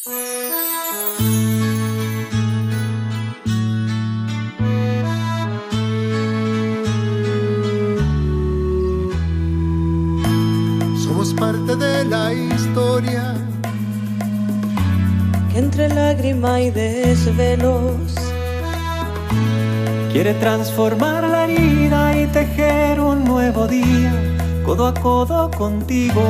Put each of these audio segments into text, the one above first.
Somos parte de la historia. Que entre lágrima y desvelos quiere transformar la herida y tejer un nuevo día, codo a codo contigo.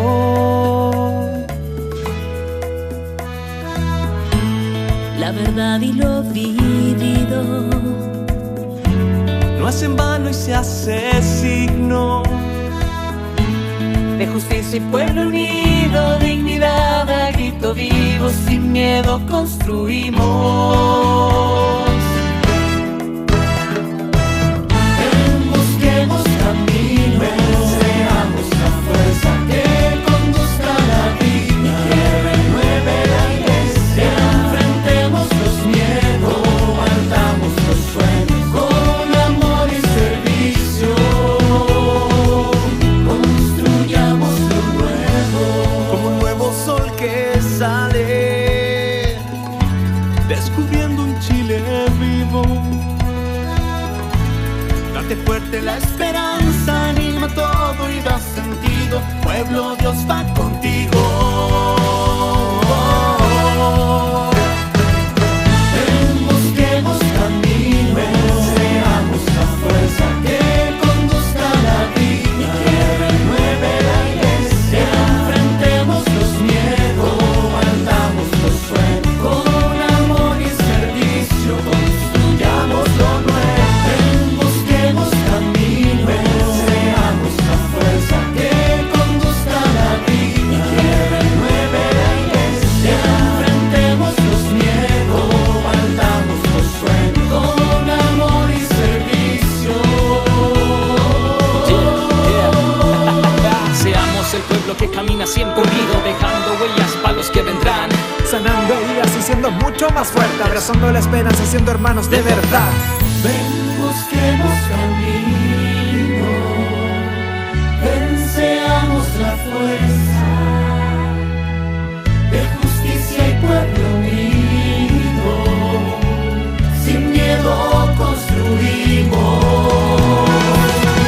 La verdad y lo vivido no es en vano y se hace signo de justicia y pueblo unido, dignidad a grito vivo, sin miedo construimos. Busquemos caminos, seamos la fuerza que conduzca la vida, que renueve la iglesia. Enfrentemos los miedos, compartamos los sueños con amor y servicio. Construyamos lo nuevo, como un nuevo sol que sale, descubriendo un Chile vivo. Date fuerte la esperanza, anima todo y da sentido. Pueblo, Dios va contigo. Busquemos caminos, seamos la fuerza que conduzca la vida, que renueve la iglesia. Enfrentemos los miedos, compartamos los sueños con amor y servicio. Construyamos lo nuevo. Busquemos caminos, seamos la fuerza que conduzca la vida, que renueve la iglesia. Enfrentemos los miedos, compartamos los sueños con amor y servicio. Yeah, yeah. Seamos el pueblo que camina siempre unido, dejando huellas para los que vendrán. Sanando heridas y siendo mucho más fuerte, abrazando la esperanza, siendo hermanos de verdad. Ven, busquemos camino, ven, seamos la fuerza de justicia y pueblo unido, sin miedo construimos.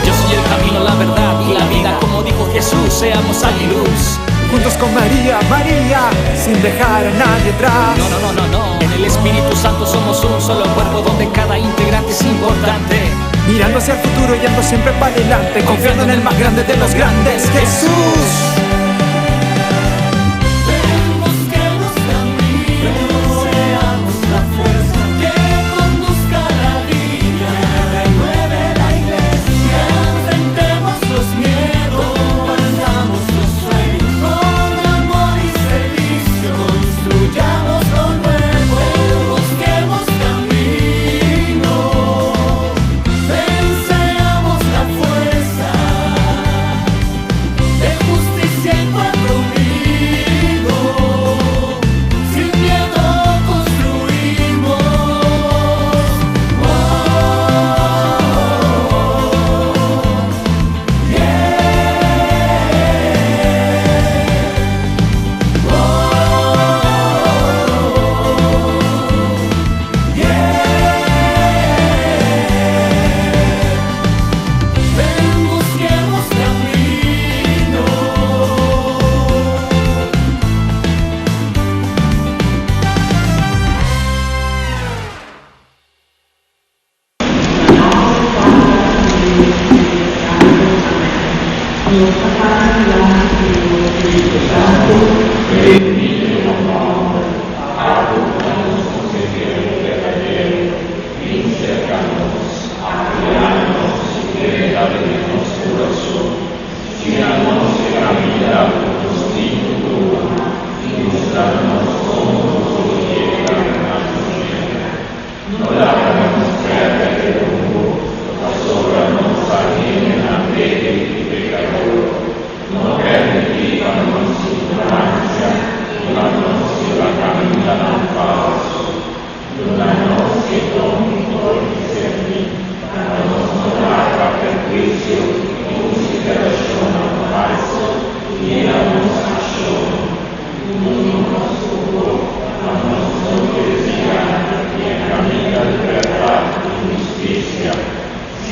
Yo soy el camino, la verdad y la vida, como dijo Jesús, seamos sal y luz. Juntos con María, María, sin dejar a nadie atrás. No, no, no, no, no. En el Espíritu Santo somos un solo cuerpo donde cada integrante es importante. Mirando hacia el futuro, yendo siempre para adelante, confiando en el más grande de los grandes, Jesús. Ven, busquemos caminos, seamos la fuerza que conduzca la vida, que renueve la iglesia. Enfrentemos los miedos, compartamos los sueños con amor y servicio. Construyamos lo nuevo. Ven, busquemos camino, ven, seamos la fuerza de justicia y pueblo unido, sin miedo construimos. Oh, yeah. Oh, yeah. Ven, busquemos camino.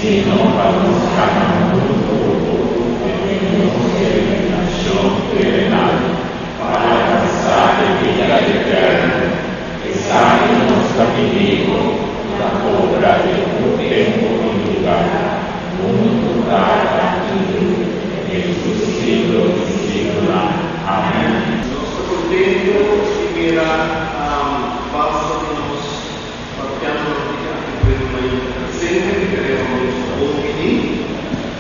sino pa nos kana huntu ku bo den nos peregrinashon terenal pa alkansá e bida eterno. Esaki nos ta pidi bo ku ta obra den un tempu i lugá, huntu ku Tata i Yu, den tur siglo di siglonan. Amèn. Nos ta contento di mira basta di nos parokianonan di aki Pueblo Mayor ta presente. Mi queremos nos bon bini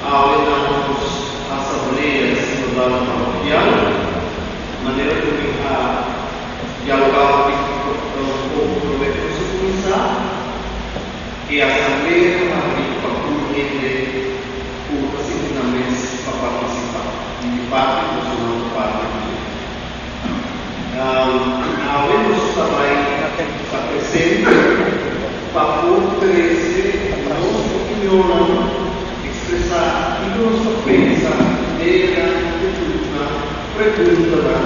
awe na nos Asamblea Sinodal Parokial. Manera cu mi a dialoga hopi un poco prome cu nos a cuminsa, e asamblea ta habri pa tur hende cu ta sinti nan mes pa participa. Di mi parti boso nan ta parti di mi. Awe nos ta bai ta presente pa por trece nos opinionnan, expresa kico nos ta pensa, ideanan, inquietud-nan, preguntanan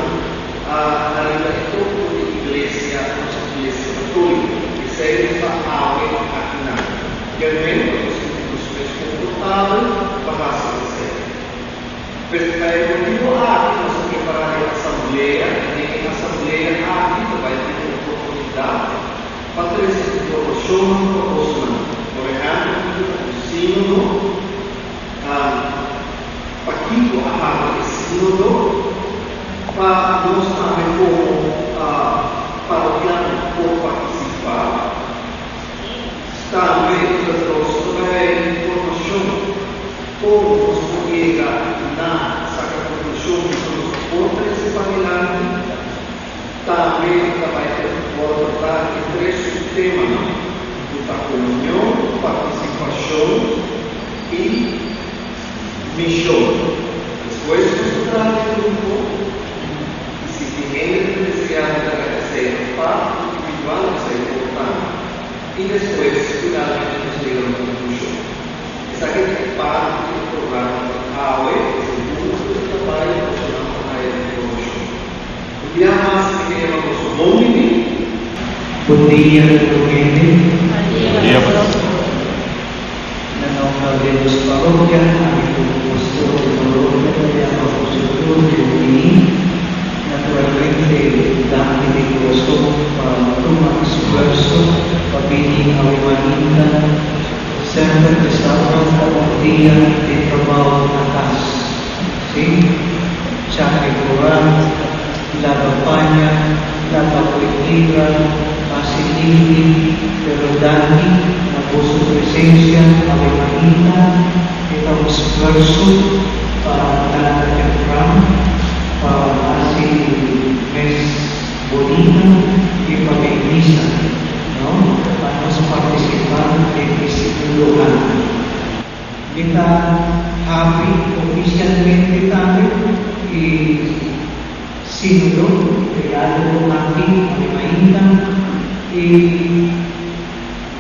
ariba e tópiko di Iglesia, nos Iglesia Católico. Esei nos ta awe akinan. Fielmente nos sinti nos mes confortabel pa haci esei. Pues pa e motibu aki nos a prepará e asamblea i den e asamblea aki ta bai tin oportunidat pa trese informashonnan pa bosnan. Por ehèmpel, kiko ta un sínodo? Pakiko a habri e sínodo? Pa nos tambe komo parokiano por partisipá. Tambe nos ta bai haña informashon. Kon nos por yega na saka konklushon ku nos por trese padilanti? Tambe ta bai ta por trata e tres subtemanan, ku ta komunion, partisipashon i mishon. Despues nos ta traha den grupo i si tin hende ta deseá di laga esei apart individual esei por tambe. I despues finalmente nos yega na un konklushon. Esaki ta e parti di e programa di awe, segun ku e ta bai bosonan ta haya informashon. Un bia mas mi ke yama boso bon bini. Bon dia tur hende. Bon dia pastor. Na nomber di nos parokia, ami komo pastor di parokia ta yama boso tur bon bini. Naturalmente danki di kurason pa tuma esfuerso pa bini awe mainta. Semper djasabra ta un dia di trabao na cas. Sí, chake corat, laba paña, laba cu e libra, haci limpi, pero danki na boso presencia awe mainta, e ta un sfuerso pa lanta tempran, pa haci mes bonita y pa bin misa. No, pa nos partisipá den e segundo aki. Mi ta habri ofisialmente tambe e Sínodo, e diálogo aki awe mainta, i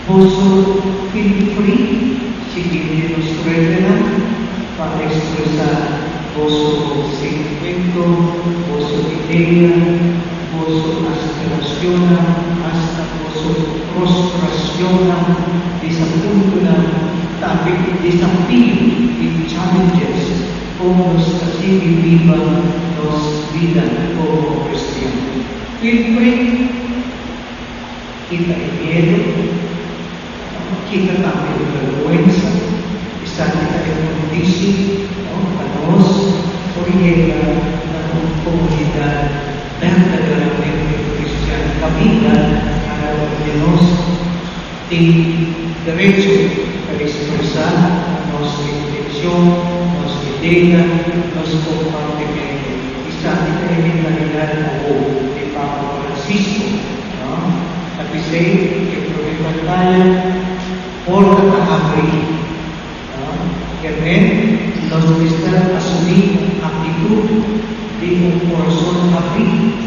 boso feel free sigui den nos redenan pa ekspresá boso sintimentu, boso idea, boso aspiracionnan, hasta boso frustracionnan, desapuntonan, tambe e desafio y challenges con nos ta sigui biba nos bida como cristian. Feel free, kita e miedo, kita tambe e berguensa, esaki ta e condici, no, pa nos por yega na un comunidad Berdaderamente cristian caminda cada un di nos tin derecho pa expresa nos intencion, nos idea, nos compartimento. Esaki ta e mentalidad awo di Papa Francisco, no? Ta p'esey e prome pantaya porta ta habri, no? Kermen nos mester asumí un actitud di un corazon abrí,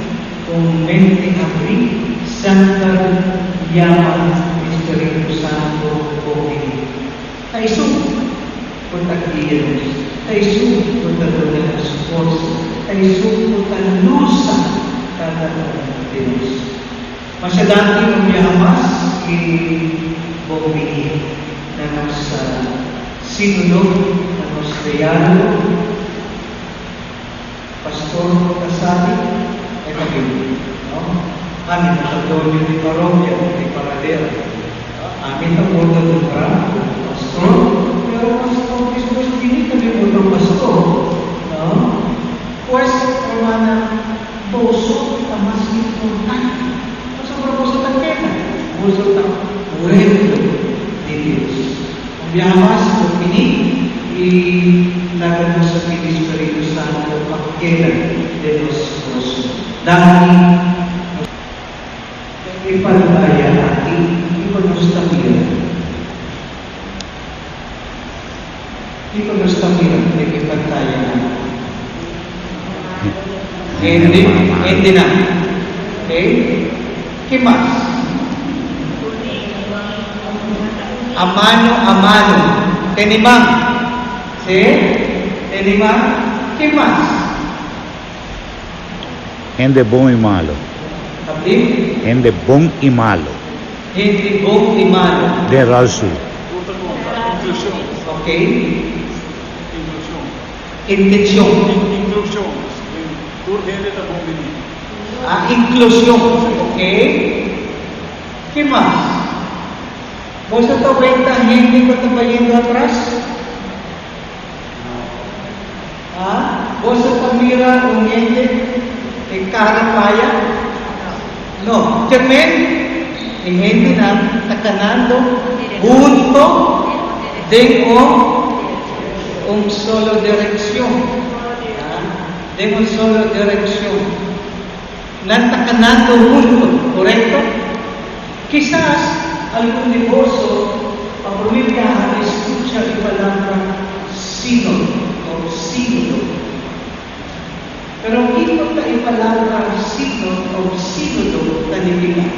un mente abrí, semper yama e Spiritu Santo bon bini. Ta esun cu ta guia nos, ta esun cu ta duna nos forsa, ta esun cu ta lusa cada un di nos. Masha danki un biaha mas y bon bini na nos. Sínodo na nos diálogo. Pastor no ta sabi, e ta bin, no? Ami no ta doño di parroquia di Paradera. Ami ta wordo nombra como pastor, pero pastor despues di mi ta bin otro pastor, no? Pues, rumannan, boso ta mas importante, pasobra boso ta keda, boso ta pueblo di Dios. Un biaha mas lo bini i laga nos pidi Spiritu Santu pa keda den nos kurason. Danki nos. Den e pantaya aki kiko nos ta mira? Kiko nos ta mira den e pantaya aki? Hende, hendenan. Oke. Ke mas? A mano a mano. Tene man. Sí? Tene man. Ke mas? Hende bon i malo. Papi? Hende bon i malo. Hende bon i malo. Den rolstoel. Ok. Intenshon. Ah, inklushon. Ok. Ke mas? Boso ta weta hende ku ta bayendo atras? Ah, boso ta mira un hende e kara paya? No. Ke men e hendenan ta kanando hunto den un un solo direkshon. Ah, den un solo direkshon. Nan ta kanando hunto, korekto? Kisas algun di boso pa promé biaha a skucha e palabra sínod òf sínodo. Pero kiko ta e palabra sínod òf sínodo ta nifiká?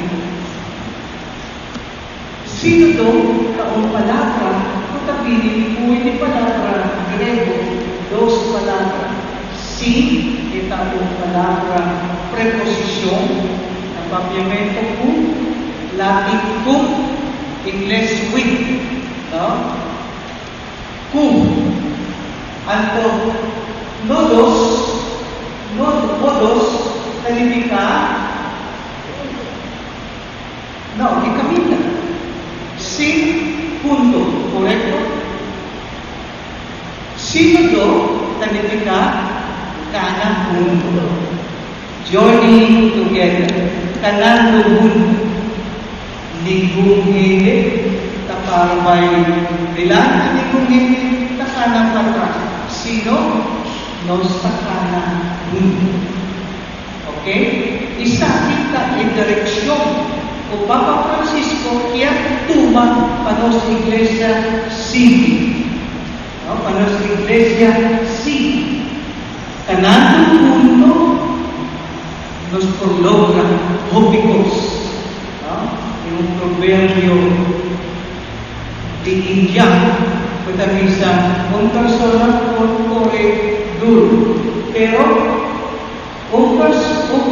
Sínodo ta un palabra ku ta bini pui di palabra grego, dos palabra. Sin e ta un palabra preposishon, na papiamentu ku, latin cum, ingles with, no? Ku. Anto nodos, nod, odos ta nifiká. No, e caminda. Sin punto, corecto? Sínodo ta nifica cana hunto, journeying together, canando hunto. Ningun hende ta para bai dilanti, ningun hende ta cana patras, sino nos ta cana hunto. Ok, esaki ta e direccion cu Papa Francisco kier tuma pa nos Iglesia sigui. No, pa nos Iglesia sigui. Canando hunto nos por logra hopi cos. No, tin un proverbio di Indian cu ta bisa un persona por core duro, pero. Un un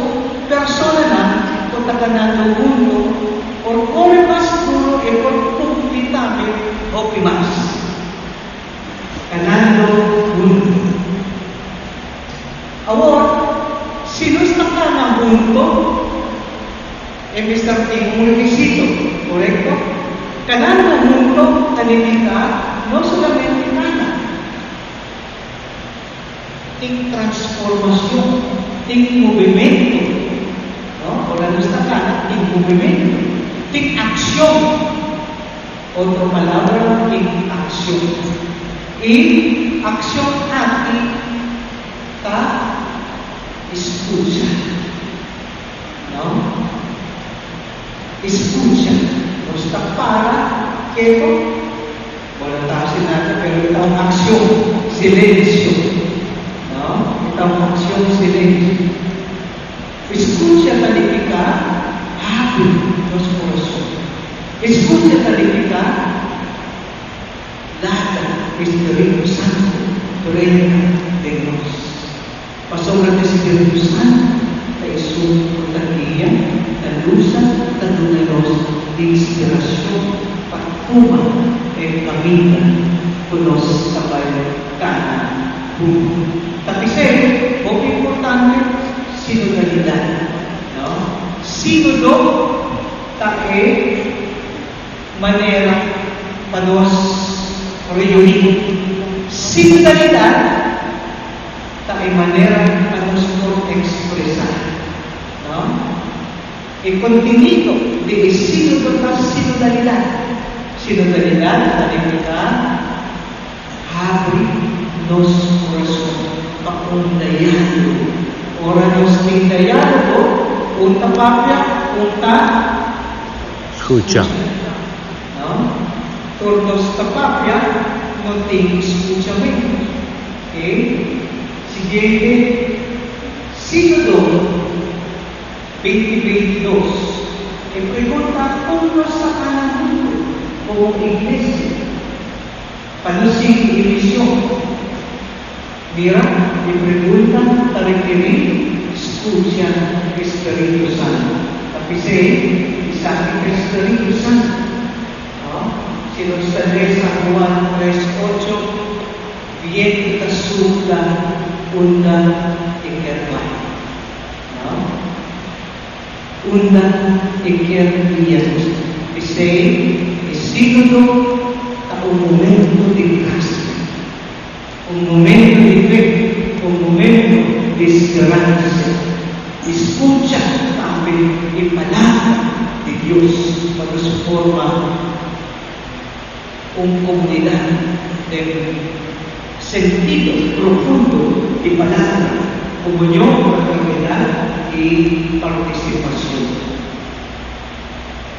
personanan ku ta ganando huntu por kore mas duru i por kumpli tambe hopi mas. Ganando huntu. Awor, si nos ta gana huntu, e mester tin un rekisito, korekto? Ganando huntu ta nifiká no solamente gana. Tin transformacion, tin movimento, no? Ora nos ta cana, tin movimento, tin accion. Otro palabra, tin accion. Y accion aki ta escucha, no? Escucha. Nos ta para keto. Bo no ta hasi nada, pero e ta un accion, silencio. No, e ta un accion, silencio. Escucha ta nifica habri nos corazon. Escucha ta nifica laga e Spiritu Santo drenta den nos. Pasobra e Spiritu Santo ta esun ku ta guia, ta lusa, ta duna nos inspirashon pa tuma e kaminda. ku nos ta bai kana huntu. Ta p'esei hopi importante sinodalidat, no? Sínodo ta e manera pa nos reuní. Sinodalidat ta e manera pa nos por ekspresá, no? E kontenido di e sínodo ta sinodalidat. Sinodalidat ta nifiká habri nos kurason pa un diálogo. Ora nos tin diálogo, un ta papia, un ta Skucha. No? Tur nos ta papia, no tin skuchamentu. E siguiente sínodo. 2022. E pregunta kon nos ta kana huntu komo iglesia pa nos sigui e mision? Mira, e pregunta ta rekerí skucha e Spiritu Santu. Ta p'esei esaki ta e Spiritu Santu. No? Si nos ta lesa Juan tres ocho, Bientu ta supla unda e ker bai. No. Unda e kier guia nos. P'esei, e Sínodo ta un momento di grasia, un momento di fe, un momento di speransia, di skucha tambe e Palabra di Dios pa nos forma un komunidat den sentido profundo di palabra, komunion, fraternidat i partisipashon.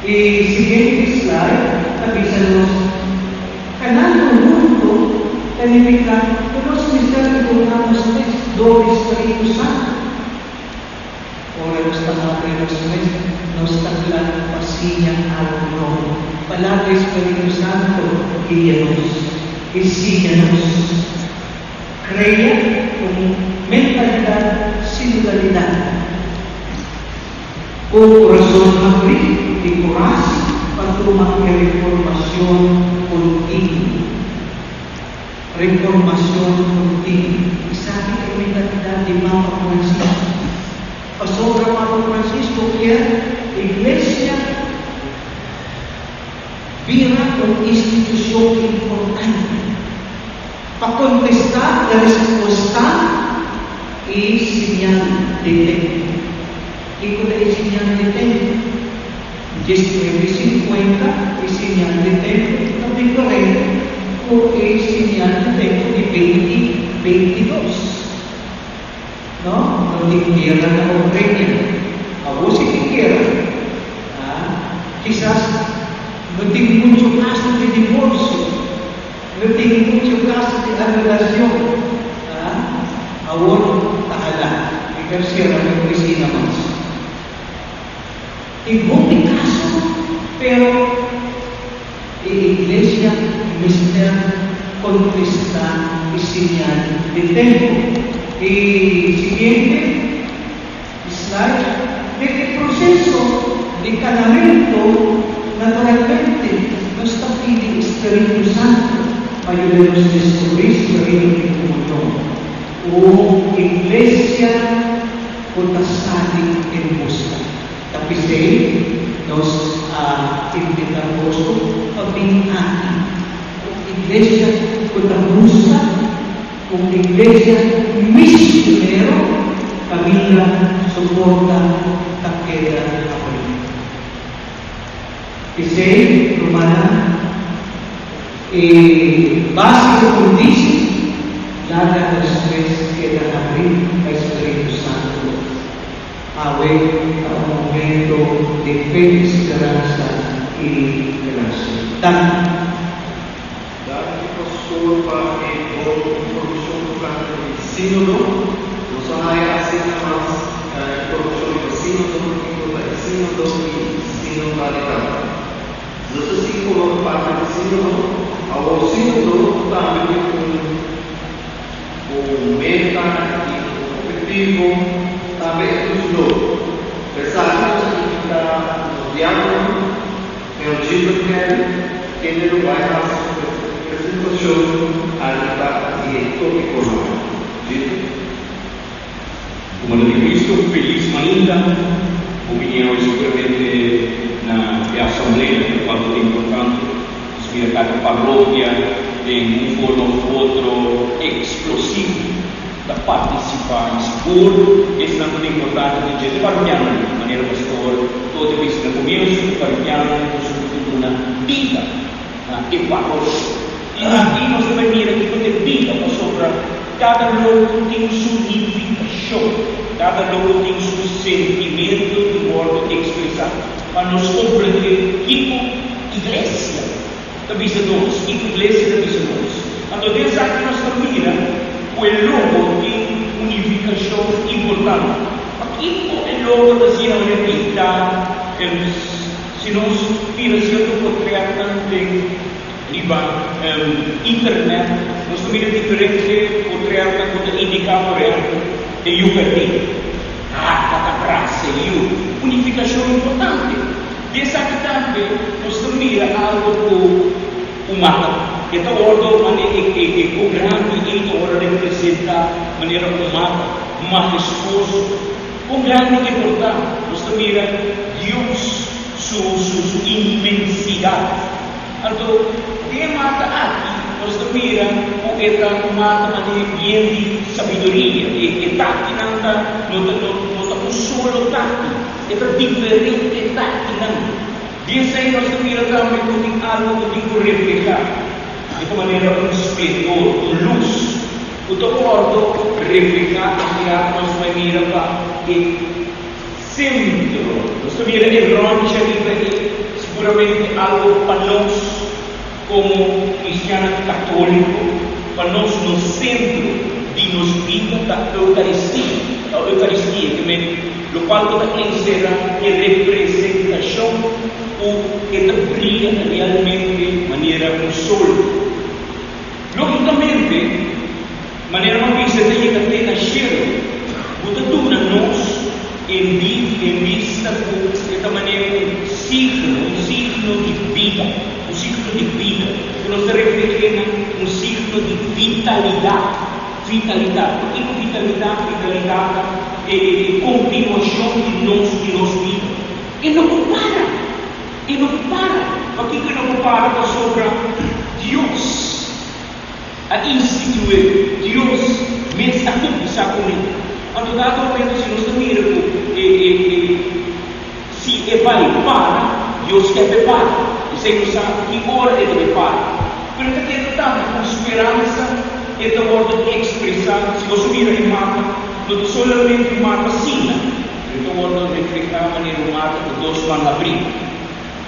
E siguiente slide ta bisa nos kanando huntu ta nifiká ku nos mester eduká nos mes dor di Spiritu Santu. Ora nos ta habri nos mes, nos ta kla pa siña algu nobo. Palabra di Spiritu Santo guia nos i siña nos. Krea un mentalidat sinodalidat, un kurason habrí i kurashi pa tuma e reformacion kontinuo. Reformacion continua. Esaki ta e mentalidad di Papa Francisco. Pasobra Papa Francisco kier Iglesia bira un institucion importante pa contesta e respuesta e señal di tempo. Kico ta e señal di tempo? 19 i 50 e señal di tempu ta diferente ku e señal di tempu di 2022. No, no tin guera na Ucrania. Awor si tin guera. Ah, kisas no tin muchu kaso di divorsio, no tin muchu kaso di anulacion. Ah, awor ta hala. Mi ker sera mi oficina mas. Tin hopi kaso, pero e iglesia mester kontestá e señal di tempu. E siguiente slide, Den e proseso di kanamentu, naturalmente nos ta pidi e Spiritu Santu pa yuda nos deskubrí spiritu di komunion ku iglesia. Ku ta sali en buska. Ta p'esei nos a invitá boso pa bin aki. Un iglesia ku ta buska, un iglesia misionero kaminda su porta ta keda habrí. P'esei, rumannan, e base e kondisi, laga nos mes keda habrí pa e Spiritu Santu. Awe ta un momento di fe, speransa i grasia. Danki. Danki Pastor pa e bon informashon tokante di Sínodo. Nos a haya asina mas informashon riba Sínodo, kiko ta e Sínodo i sinodalidat. Nos ta sigui forma parti di Sínodo. Awor Sínodo tambe tin un un meta i un ophetivo, tambe e tin su logo. Pa esaki nos a invitá nos diákono, Señor Gilbert Kelly, kende lo bai hasi su presentashon. situashon ariba di e tópikonan. Djito. Kumanda di Cristo, felis mainta. Bo bini awe seguramente na e asamblea, lo cual ta importante. Nos mira cada parroquia den un forma of otro explosivo ta participa y sigur esnan cu ta importante den dje ta parroquianonan, manera pastor Tote bisa na comienzo cu parroquianonan ta su cu duna bida na e parroquia. Y aki nos ta bay mira kico ta e bida pasobra cada logo tin su nificacion, cada logo tin su sentimento di wordo expresa pa nos comprende kico Iglesia ta bisa nos? Kiko Iglesia ta bisa nos? Anto den esaki nos ta mira ku e logo tin un nifikashon importante. Pakiko e logo ta asina manera pintá? Si nos mira sierto potretnan den riba internet, nos ta mira diferente potretnan ku ta indiká, por ehèmpel, e yu pèrdí. Tata ta brasa e yu. Un nifikashon importante. Di esaki tambe nos ta mira algo cu un mata. E ta wordo mane e e cu grandi ey ta wordo representa manera un mata mahestuoso. Con grandi e por ta, nos ta mira Dios su su su inmensidad. Anto den e mata aki nos ta mira cu e ta un mata mane bien di sabiduria. E e takinan ta no ta no ta un solo taki. E ta diferente takinan. Di esei nos ta mira tambe ku tin algu ku tin ku reflehá. E ta manera un splendor, un lus, ku ta wòrdu reflehá anteá nos bai mira pa e sentro. Nos ta mira e ròncha riba e, siguramente algu pa nos komo kristiannan katóliko, pa nos nos sentro di nos bida ta Eukaristia, ta Eukaristia, ke men Locual cu ta encera e representacion cu e ta bria realmente manera un sol. Logicamente, manera bo a bisa ta yega te na cielo, bo ta duna nos en en bista cu e ta manera un signo, un signo di bida, un signo di bida, cu nos ta reflehe na un signo di vitalidad. Vitalidat. Pakiko vitalidat? Vitalidat ta e e kontinuashon di nos di nos bida. E no por para. E no por para. Pakiko e no por para? Pasobra Dios a institué, Dios mes a kuminsá kuné. Anto dado momento si nos ta mira ku e e e si e bai para, Dios ke pa e para. Esei nos sa ki ora e ta bai para. Pero ta keda tambe ku speransa e ta wòrdu ekspresá. Si boso mira e mapa, no ta solamente un mapa asina, pero e ta wòrdu reflehá manera un mapa ku dos man habrí,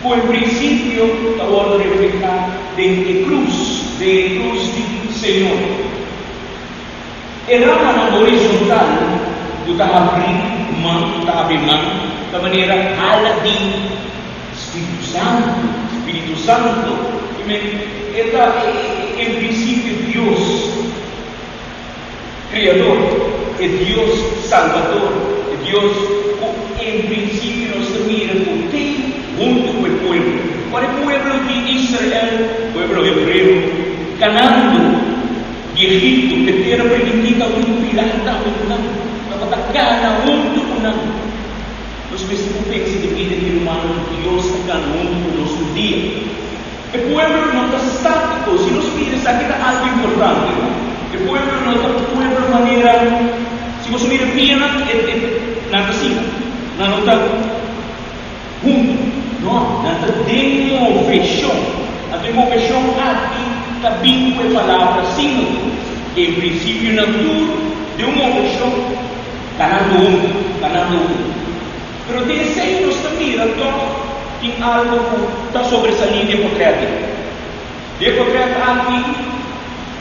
ku en prinsipio ta wòrdu reflehá den e krus, den e krus di Señor. E ramanan horizontal ku ta habrí man, ta habri man, ta manera hala di. Spiritu Santu, Spiritu Santu, i men e ta en prinsipio Dios Kreador, e Dios Salbador, e Dios ku en prinsipio nos ta mira ku tin huntu ku e pueblo. Ora e pueblo di Israel, pueblo hebreo, kanando di Egipto p'e tera primintí tabatin un pilar tambe ku nan, tabata kana huntu ku nan. Nos mester por pensa di bida di rumannan ku Dios ta gana huntu ku nos un dia. E pueblo no ta státiko. Si nos mira esaki ta algu importante. E pueblo no ta pueblo manera si boso mira pianan e e nan ta asina. Nan no ta huntu. No, nan ta den moveshon. Anto e moveshon aki ta bin ku e palabra sínodo. En prinsipio nan tur den un moveshon. Ganando huntu, ganando huntu. Pero den esei nos ta mira tòg tin algu ku ta sobresalí den potrèt ei. Den e potrèt aki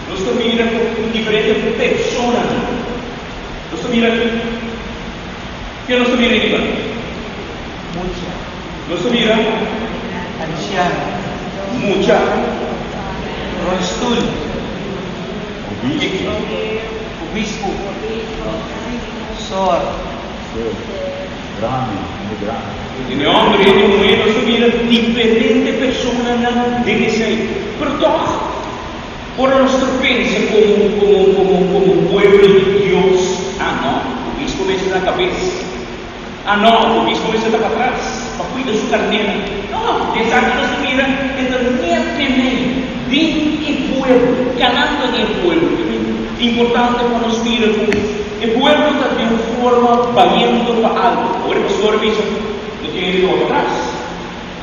nos ta mira ku tin diferente personanan. Nos ta mira ke nos ta mira riba? Mucha. Nos ta mira? Ansiano. Mucha. Rolstoel. Obispo. Obispo. Sor. Sor. Grandi, hende grandi. Hende hòmber, hende muhé, nos ta mira diferente personanan den esei. Pero tòg. Ora nos ta pensa komo komo komo komo pueblo di Dios, ah no, obispo mester na kabes. Ah no, obispo mester ta patras pa kuida su karnénan. No, di esaki nos ta mira e ta nèt meimei den e pueblo, kanando den e pueblo. Importante pa nos mira ku e pueblo ta den un forma bayendo pa algu. Awor e pastor a bisa, no tin hende ku bai patras.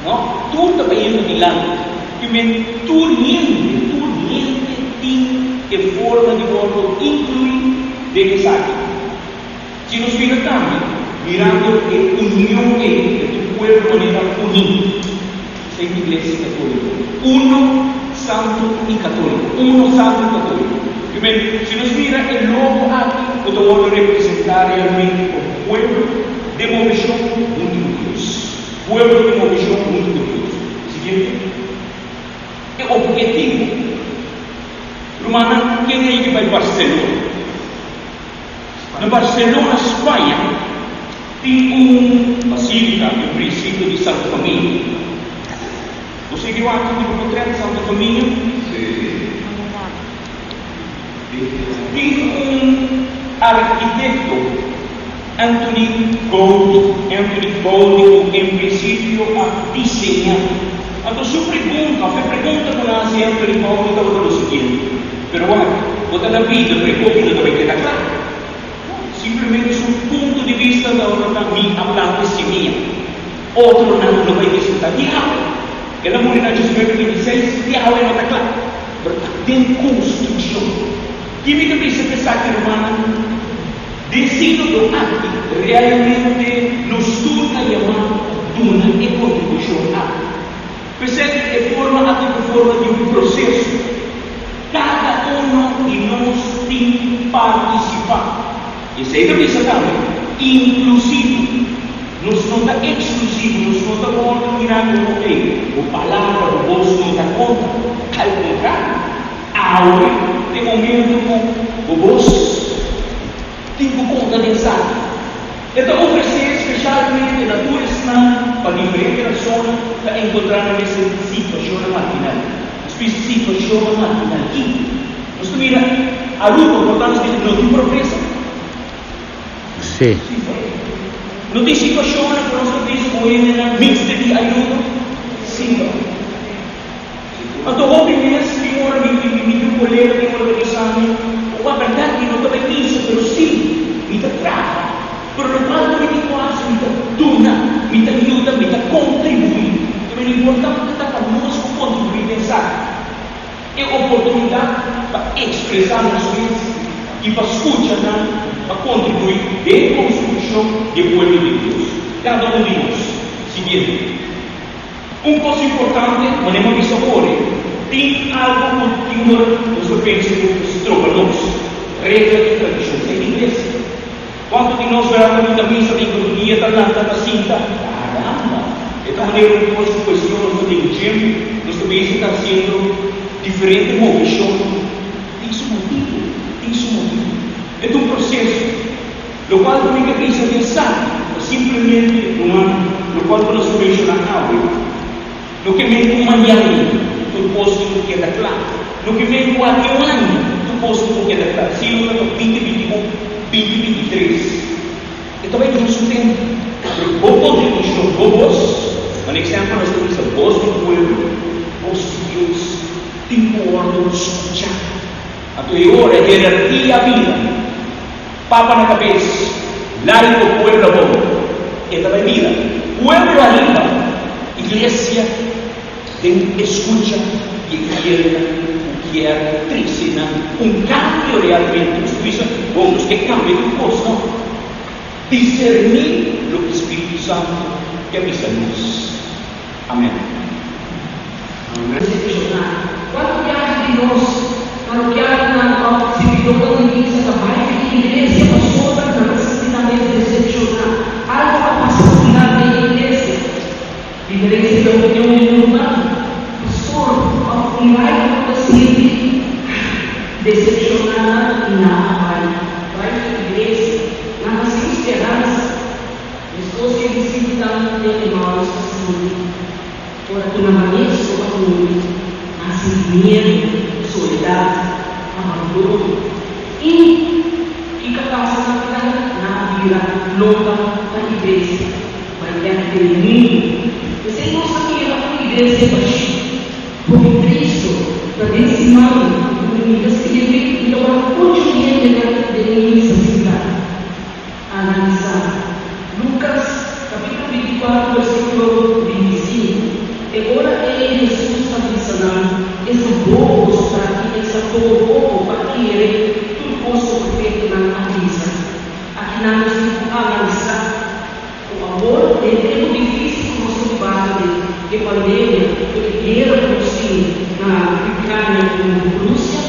No, tur ta bayendo dilanti. Ki men tur hende, tur hende tin e forma di wordo inkluí den esaki. Si nos mira tambe, mirando e union ei den tur pueblo manera uní, esei ta Iglesia Katóliko, uno, santu i katóliko, uno, santu i katóliko. Ki men, si nos mira e logo aki ku ta wordo representá realmente komo pueblo den moveshon huntu ku Dios. Pueblo den moveshon huntu ku Dios. Siguiente. E ophetivo. Rumannan, ken ei ke bai Barcelona? Na Barcelona, Spaña, tin un basílika en prinsipio di Santa Famia. Bo sigui wak riba portret Santa Famia? Tin un arkitekto, Antoni Gaudi, Antoni Gaudi, ku en prinsipio a diseñá. Anto su pregunta, òf e pregunta ku nan hasi Antoni Gaudi tabata lo siguiente, Pero wak, bo ta na bida, pero e koki no ta bai keda kla. No, simplemente su punto di bista tabata mi a planta e simia, otronan lo bai disfrutá di awe. El a muri na 1926, di awe no ta kla. Pero ta den konstrukshon. Ki mi ta bisa ku esaki, rumannan? Den sínodo aki, realmente nos tur ta yamá pa duna e kontribushon aki. P'esei e forma aki ta forma di un proseso. Kada uno di nos tin ku partisipá. Esei ta bisa tambe inklusivo. Nos no ta eksklusivo, nos no ta wòrdu mirá komo ei, bo palabra, bo bos no ta konta. Al kontrario, awe ta e momento ku bo bos tin ku konta den esaki. E ta ofresé spesialmente na tur esnan pa diferente rasonnan ta enkontrá nan mes den situashonnan marginal. Nos bisa situashonnan marginal kiko? Nos ta mira Aruba, por tanto nos bisa no tin progreso. Sí. No tin situashonnan ku nos ta bisa ku hendenan mester di ayudo? Sí. Anto hopi bes tin ora mi mi mi tin un kolega tin ora ta bisa mi, Oa bèrdat mi no ta bai misa, pero sí mi ta traha. Pero lokual ku mi tin ku hasi mi ta duna, mi ta yuda, mi ta kontribuí. Pero lo importante ta pa nos ku kontribuí den esaki. E oportunidat pa ekspresá nos mes i pa skucha nan pa kontribuí den konstrukshon di e pueblo di Dios. Kada un di nos. Siguiente. Un kos importante, manera mi a bisa ori, tin algu ku tin ora nos ta pensa ku ta stroba nos, regla i tradishon. Esei ta iglesia. Kuantu di nos wèl ta binta misa den ku dia ta lanta ta sinta? Caramba! E ta manera un kos ku kuestion nos ta den gym, nos ta bezig ta hasiendo diferente moveshon. Tin su motibu, tin su motibu. E ta un proseso. Lokual ku mi ke bisa den esaki ta simplemente ruman, lokual ku nos a menshoná awe. No ke men ku mañana tur kos tin ku keda kla. No ke men ku aki un aña tur kos tin ku keda kla. Sino ta pa 2021, 2023. E ta bai dura su tempu. Pero bo kontribushon, bo bos, manera eksèmpel nos ta bisa bos di pueblo, bos di Dios, tin ku wòrdu skuchá. Anto e ora herarkia a bira. Papa na kabes, laiko pueblo abou. E ta bai bira pueblo ariba, iglesia den escucha di e fielnan cu kier trece nan un cambio realmente. Nos ta bisa, bon, nos ke cambia tur cos, no. Discerni loke Spiritu Santo ke bisa nos. Amen. Decepcioná. Cuantu biaha di nos parokianonan of sirbidónan di misa ta bai fi e iglesia pasobra nan ta sinti nan mes decepcioná? Algu a pasa ku nan den e iglesia. Diferencia di opinion di un ruman, pastor of un laico ku ta sinti decepcioná nan i nan a bai bai fi e iglesia. Nan ta sin speransa. Meskos ku e disipelnan den Emaus a sinti ora ku nan mes ku a muri, nan sinti miedu, soledat. Soledat, abandono i kiko a pasa na final? Nan a bira lomba pa iglesia, bai bek den mundu. P'esei nos a mira un iglesia bashí. Hopi tristu ta den siman ku mi ta sirbi mi ta wak ocho hendenan den misa sintá. Analisá Lukas kapítulo 24 versíkulo 25. E ora ei Hesus a bisa nan, Esta bobo boso ta i esta poko poko pa kere tur kos ku profetanan a bisa. Akinan nos tin ku analisá. Ku awor, den tempu difísil ku nos ta bibando den e pandemia ku e guera ku nos tin na Ucrania ku Rusia,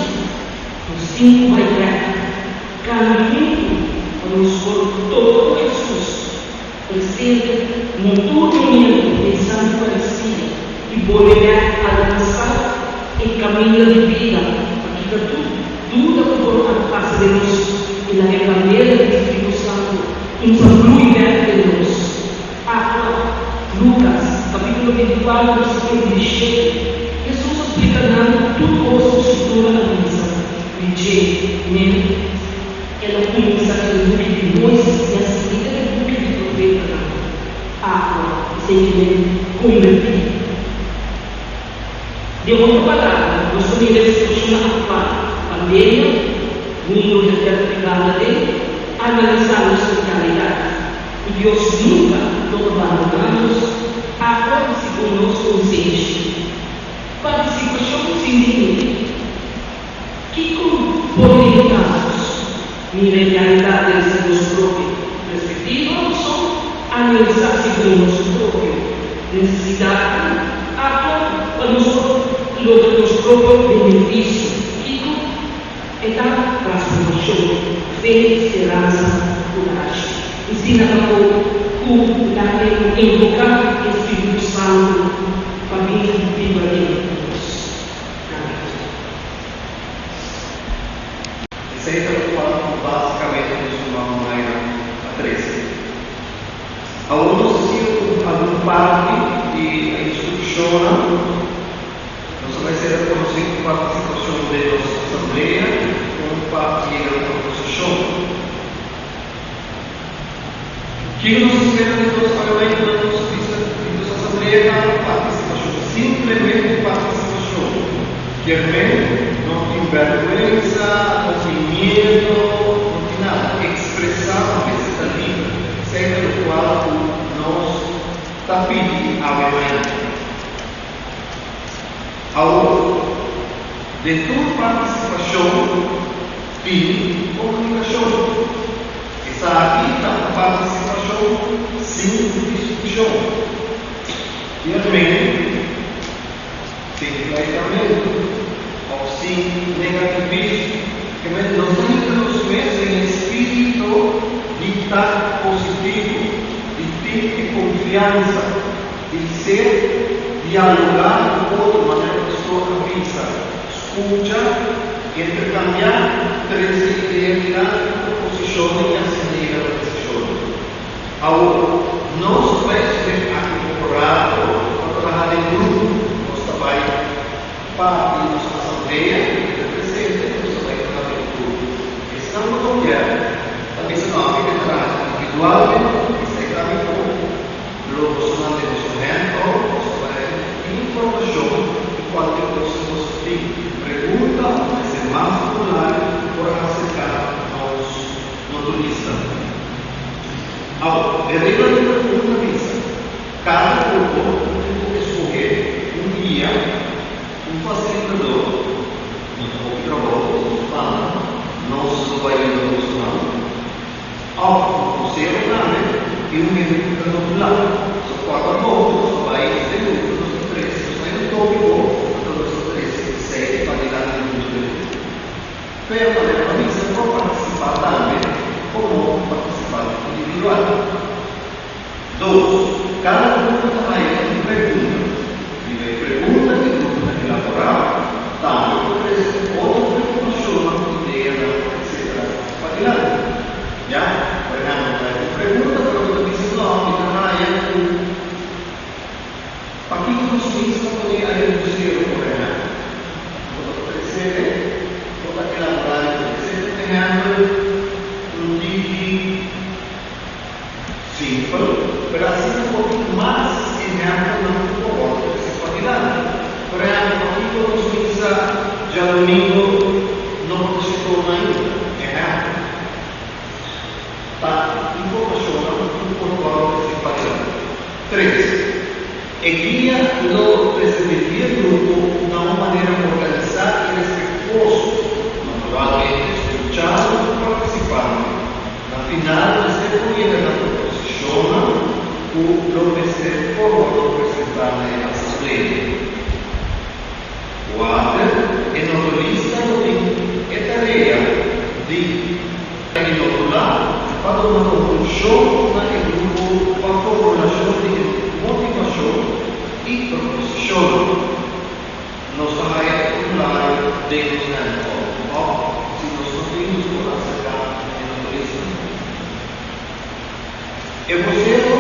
nos tin ku bai bèk, kambia huntu pa nos por topa ku Hesus presente na tur momentu den Santa Eucaristia i bolbe bèk alkansá e kaminda di bida pa kita tur duda ku por a pasa den nos i laga e bandera di Spiritu Santu Kumsa blui bèk den nos. Aktua, Lukas, kapítulo 24, versíkulo 17, Hesus a splika nan tur kos ku Skritura a bisa di dje. Men, el a kuminsá den e buki di Moises i a sigui den e buki di profetanan. Aktua, esei ke men kombertí. Den otro palabra, nos ta mira e situashon aktual, pandemia, mundu henter ta bibando aden, analisá nos mentalidat, ku Dios nunka lo ta bandoná nos, aktua segun nos konsenshi. Partisipashon sin límite. Kiko por limitá nos? Mira e realidat desde nos propio perspektiva òf analisá segun nos propio nesesidatnan, aktua pa nos por logra nos propio benefisio. Kiko e ta? Transformashon, fe, speransa, kurashi. Ensina ta por ku nan e invoká e Spiritu Santu pa bin biba den nos. Amen. Esei ta lokual ku básikamente nos ruman Mayra a trese. Awor nos a sigui ku algun parti di e instrukshonnan. Nos a bai ser rekonosí ku partisipashon den nos asamblea kon pa yega na proposishon. Kiko nos a spera di nos awewentunan nos a bisa di nos asamblea ta partisipashon, simplemente partisipashon. Kier men no tin bèrgwensa, no tin miedo, no tin nada. Ekspresá bo mester ta liber. Esei ta lokual ku nos ta pidi awe mañana. Awor, den tur partisipashon tin komunikashon. Esaki ta un partisipashon sin diskushon. Kier men sin pleitamentu òf sin negativismo. Ke men nos ta hinka nos mes den e spiritu di ta positivo, di tin e konfiansa, di ser dialogá ku otro manera pastor a bisa, skucha, interkambiá, trese idea dilanti, proposishonnan i asina yega na desishonnan. Awor, nos ta bai escoge aki poco rato pa traha den grupo. Nos ta bai parti nos asamblea y keda presente y nos ta bai traha den grupo. Esnan cu no kier ta bisa no, ami ke traha individualmente, esey ta mihor. Lo boso manda boso handout, boso ta bai informacion y cualkier cos cu boso tin pregunta of mester mas formulario por acerca nos noturista. Awor, e regla number un ta bisa, Kada grupo tin ku eskohé un guia, un fasilitador, no ta hopi trabou, nos banda, nos lo bai yuda bosonan, òf un konsehero tambe i un hende ku ta notulá. So kòrda bon ku nos ta bai den grupo, nos ta trese, nos bai un tópiko, anto nos ta trese esei pa dilanti huntu den grupo. Pero manera pa misa por partisipá tambe komo un partisipante individual. Dos. djadumingu no por ta shitona ainda. Ehèmpel, ta informashonnan ku por wòrdu trese padilanti. Tres, E guia lo presidentí e grupo na un manera organisá i respektuoso, naturalmente skuchando tur partisipante. Na final mester por yega na proposishonnan ku lo mester por wòrdu presentá na e asamblea. Kuater, E notolista lo tin e tarea di inotulá pa duna konklushon na e grupo pa formulashon di e motivashon i proposishonnan. Nos ta haya e formulario den nos handout òf si nos no tin nos por aserká e notolistanan. E bosero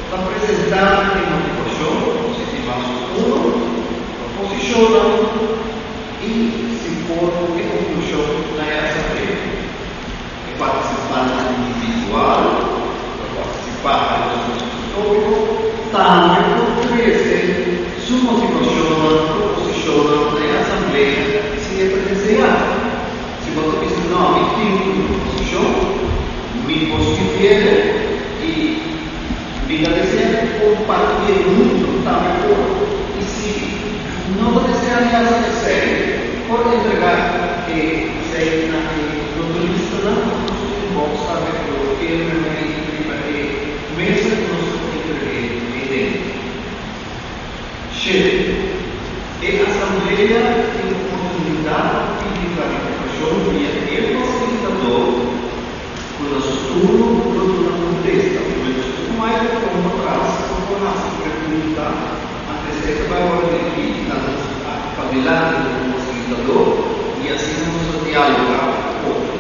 ta presentá e motivashon, si tin mas ku uno, proposishonnan i, si por, e konklushon na e asamblea. E partisipante individual ku ta partisipá riba su mesun tópiko tambe por trese su motivashonnan, proposishonnan na e asamblea si e ta deseá. Si bo ta bisa, No, mi tin un proposishon, mi por skibié i mi ta deseá di kompartié huntu tambe por. I si no ta deseá di hasi esei, por entregá esei na e notolistanan òf nos tin un bòks tambe ku lo kere mei riba e mesa ku nos por entreg'é eiden. Shete. E asamblea tin oportunidat pa pidi klarifikashon via e fasilitador ku na su turno lo duna kontesta. Menos ku microfoon patras por por hasi pregunta antes e ta bai wòrdu dirigí na nos aki padilanti komo fasilitador i asina nos ta dialogá ku otro.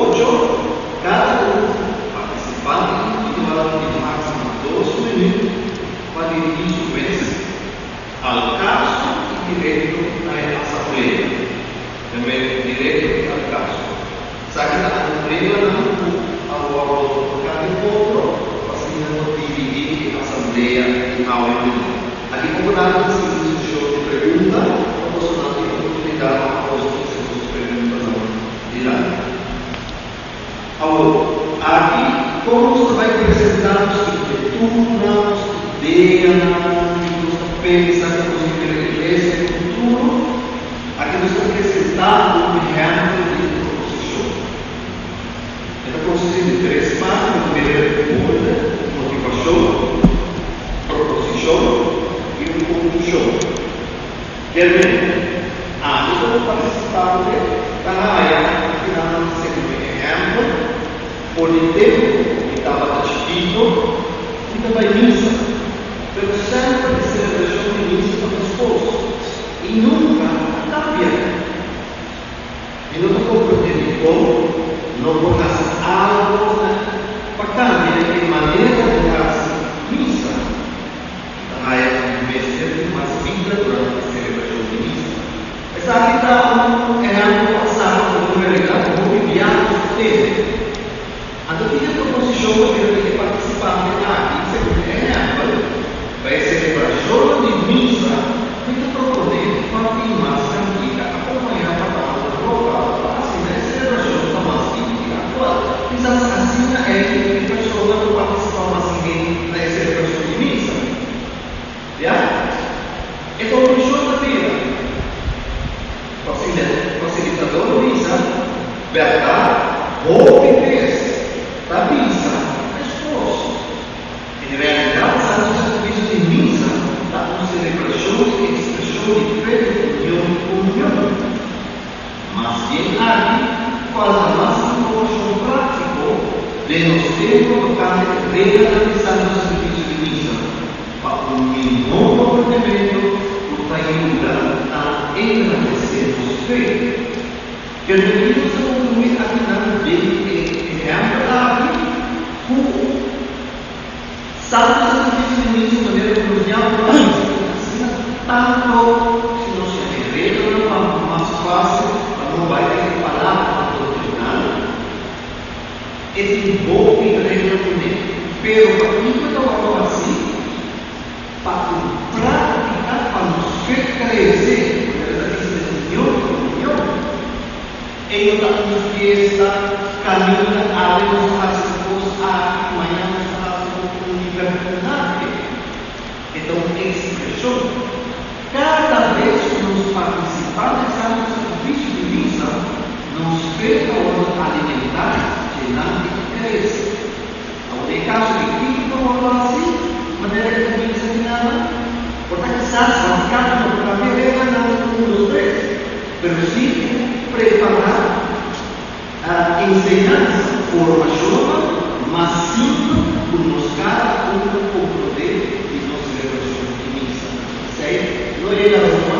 Ocho, Kada un partisipante individual tin máksimo dos minüt pa dirigí su mes al kaso i direkto na e asamblea. Remember, direkto i al kaso. Esaki ta algun reglanan ku a wòrdu toká den otro pa asina no dividí e asamblea di awe minüt. Aki poko nan ta sigui un seshon di pregunta pa bosonan tin oportunidat pa boso trese boso preguntanan. Dilanti. Awor, aki kon nos ta bai presentá nos inkietudnan, nos ideanan, kiko nos ta pensa ku nos ke mira iglesia den futuro? Aki nos ta presentá un ehèmpel di un proposishon. E ta konsistí di tres parti, bo ta mira e borde, motivashon, proposishon i un konklushon. Kier men, ami komo partisipante ta haya akinan segun mi ehèmpel, for di tempu ku mi tabata chikito, mi ta bai misa, pero semper e selebrashon di misa ta meskos i nunka a kambia. Mi no ta komprendé dikon no por hasi algu pa kambia e manera di hasi misa. Ta haya ku mester tin mas bida durante e selebrashon di misa. Esaki ta un ehèmpel pasá di un realidat ku hopi biaha nos ta tende. Anto tin e proposishon pa bira di e partisipante aki, segun e ehèmpel, pa e selebrashonnan di misa, mi ta proponé pa tin mas kantika akompañá pa bandanan lokal pa asina e selebrashon ta mas bibu i aktual. Kisas asina ei e persona lo partisipá mas lihé na e selebrashon di misa. Ya? E konklushon ta bira, Fasilitador di misa, bèrdat, hopi bes ta bisa meskos. En realidat, Santu Sakrifisio di Misa ta un selebrashon di ekspreshon di fe di union i komunion. Mas bien aki, falta mas informashon práktiko den nos tempu tokante e reglanan di Santu Sakrifisio di Misa pa un mihó komprendementu ku ta yuda na engrandesé nos fe. Permití nos ta konkluí akinan den e ehèmpel aki ku Santu Sakrifisio di Misa manera ku nos ya por a hasi ku asina tantu si nos ya e reglanan pa mas fásil pa no bai den e palabranan doktrinal. E tin hopi regla kuné, pero pakiko e ta wòrdu hasí? Pa ku práktika pa nos fe krese, manera ta bisa den. E no ta un fiesta kaminda awe nos ta hasi un kos aki, mañan nos ta hasi otro un libertinahe. E ta un ekspreshon. Kada bes ku nos partisipá na e Santu Sakrifisio di Misa, nos fe ta wòrdu alimentá, yená i krese. Awor den e kaso di kiko ta wòrdu hasi manera e ta bisa di nada? Por ta kisas Vatikano no por kambia reglanan un dos tres, pero si e por prepará enseñansa, formashonnan mas simpel ku nos kada un ta komprondé di nos selebrashon di misa. Esei no yega Roma.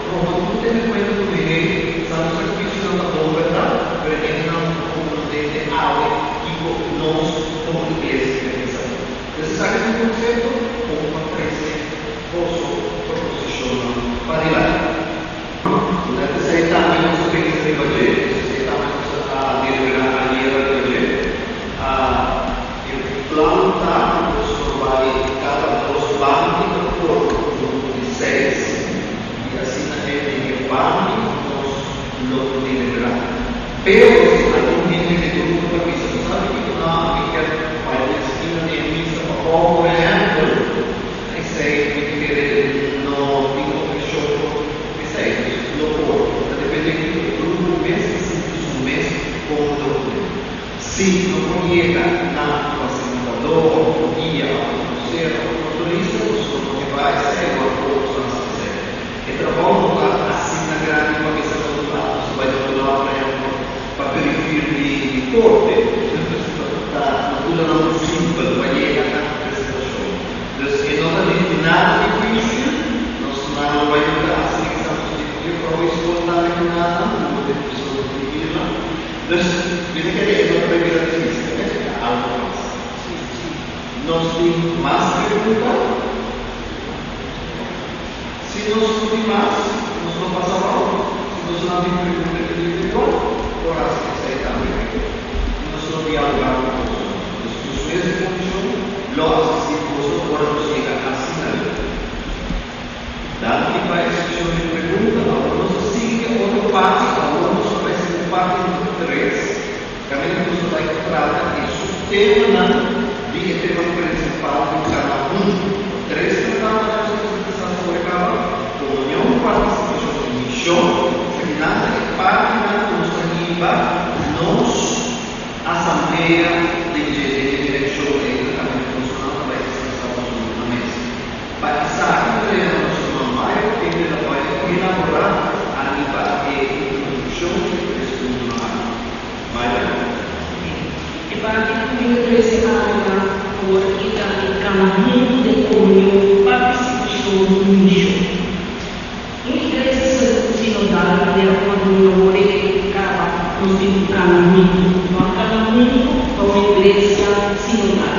Roma no por tene kuenta ku hende santu sakrifisionan ta bon bèrdat, pero e hendenan no ta komprondé te awe kiko nos komo iglesia ta pensa. Pues esaki ta un konsepto komo pa trese boso proposishonnan padilanti. Durante esei tambe nos a pensa riba dje, esei tambe nos a deliberá ayera riba dje. E plan ta ku nos lo bai kada dos banki ta forma un grupo di seis i asina e den e banki nos lo deliberá. Pero si algun hende den grupo ta bisa bo sabi kiko no ami kier bai na eskina di e misa pa bou por ehèmpel, esei mi ta kere no tin obheshon por esei. Dus lo por. Ta depende kiko e grupo mes ta sinti su mes kómodo kuné. Si no por yega na fasilitador, guia òf un konsero òf un motorista, nos lo motivá esei ora ku nos hasi esei. E trabou no ta asina grandi pa bisa nos ta nos ta bai na otro lado, por ehèmpel, pa perifir di korte. Ta naturalmente simpel pa yega na presentashon. Dus e no ta nada difísil, nos nan lo bai yuda asina kisas nos tin juffrouw i skol tambe ku nan, ku bo tin persona dirigí nan. Dus, mi ta kere e no ta bay bira difícil, e ta algo fácil. Nos tin mas pregunta? Si nos no tin mas, nos lo pasa abao. Si nos no tin pregunta individual, por haci esey tambe. Nos lo dialoga cu boso. Dus, nos mes di comision lo asisti boso ora nos yega asina leu. Danki pa e seshon di pregunta. Awor nos ta sigui e otro parti. Awor nos ta bai sigui parti number tres, kaminda ku nos ta bai trata e suptemanan di e tema prinsipal di kada un. Tres tratado ku nos a presentá sobre kaba, komunion, partisipashon i mishon. Esakinan ta e partinan ku nos ta hiba nos asamblea den dje, den e direkshon ei ta kaminda ku nos ta bai ekspresá nos na mes. Pa esaki ta yama nos ruman Mayo kende ta bai elaborá ariba e introdukshon di e tres puntonan aki. Mayo. E parti ku mi ta trese awe awor aki ta e kaminamentu den komunion, partisipashon i mishon. Un iglesia sinodal manera ku a duna awor e kaba nos tin un kaminamentu. No a kaminamentu pa un iglesia sinodal.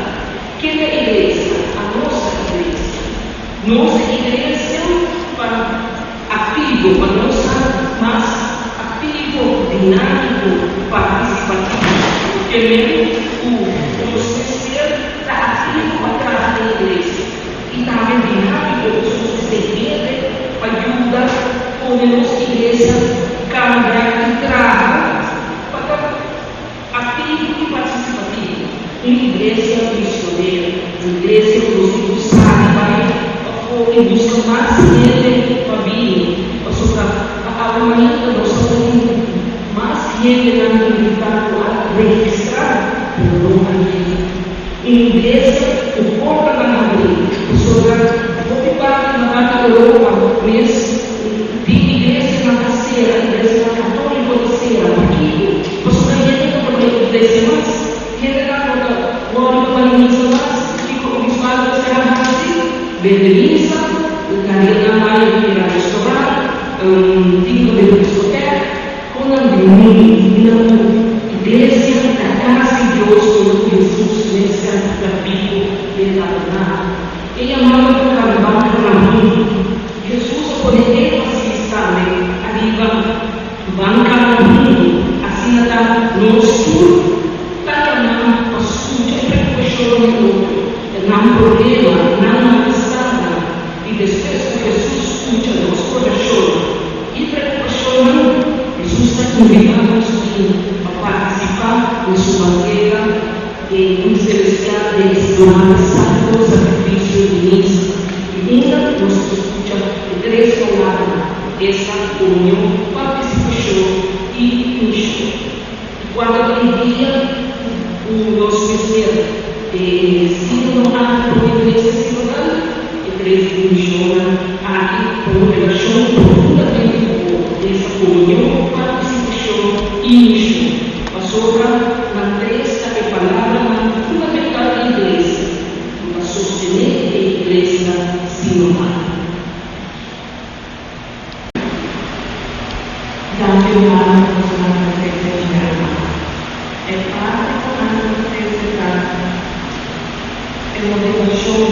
Ken ta iglesia? Anos ta iglesia. Nos ta iglesia pa aktivo, pa nos ta mas aktivo, dinámiko, partisipativo. Ke men ku nos mester ta aktivo pa traha den iglesia i tambe dinámiko nos mester hende pa yuda pone nos iglesia kambia i traha pa ta Aktivo i partisipativo, un iglesia misionero, un iglesia ku nos tin ku sali bai pafó i buska mas hende pa bini, pasobra pa awe mainta nos ta tin mas hendenan invitá ku a registrá, pero no a yega. Un iglesia ku portanan habrí, pasobra hopi parti na parti Europa mes tin iglesianan ta sera, iglesianan katóliko ta sera. Pakiko? Pasobra hende no ta bai iglesia mas, hendenan no ta wòrdu pa bai misa mas. Kiko obispado mester a hasi? Bende misa, laga nan bai bira restaurant, tin ku bende diskotèk, kon nan bin mundu bira ku iglesia ta kas di Dios unda ku Hesus mes ta bibu den tabernakel. E yamado pa kaba na mundu. Hesus a pone énfasis tambe ariba Ban kana huntu, asina ta nos tur ta yamá pa skucha e preokupashonnan di otro, nan problema, nan malestarnan, i despues ku Hesus skucha nos orashonnan i preokupashonnan, Hesus ta. invitá nos bin pa partisipá den su banketa den selestial den es durante santo sakrifisio di misa. I unda nos ta skucha e tres palabranan, esta, komunion, partisipashon i mishon. I kua ta e dia ku nos mester e sínodo aki pa Iglesia Sinodal? E tres dimenshonnan aki ta un relashon profundamente ku otro, esta komunion, partisipashon i mishon, pasobra nan tres ta e palabranan fundamental di Iglesia ku ta sostené e Iglesia Sinodal. Danki rumannan pa boso nan presencia djawe. E parti cu ami ta trece ta e motivacion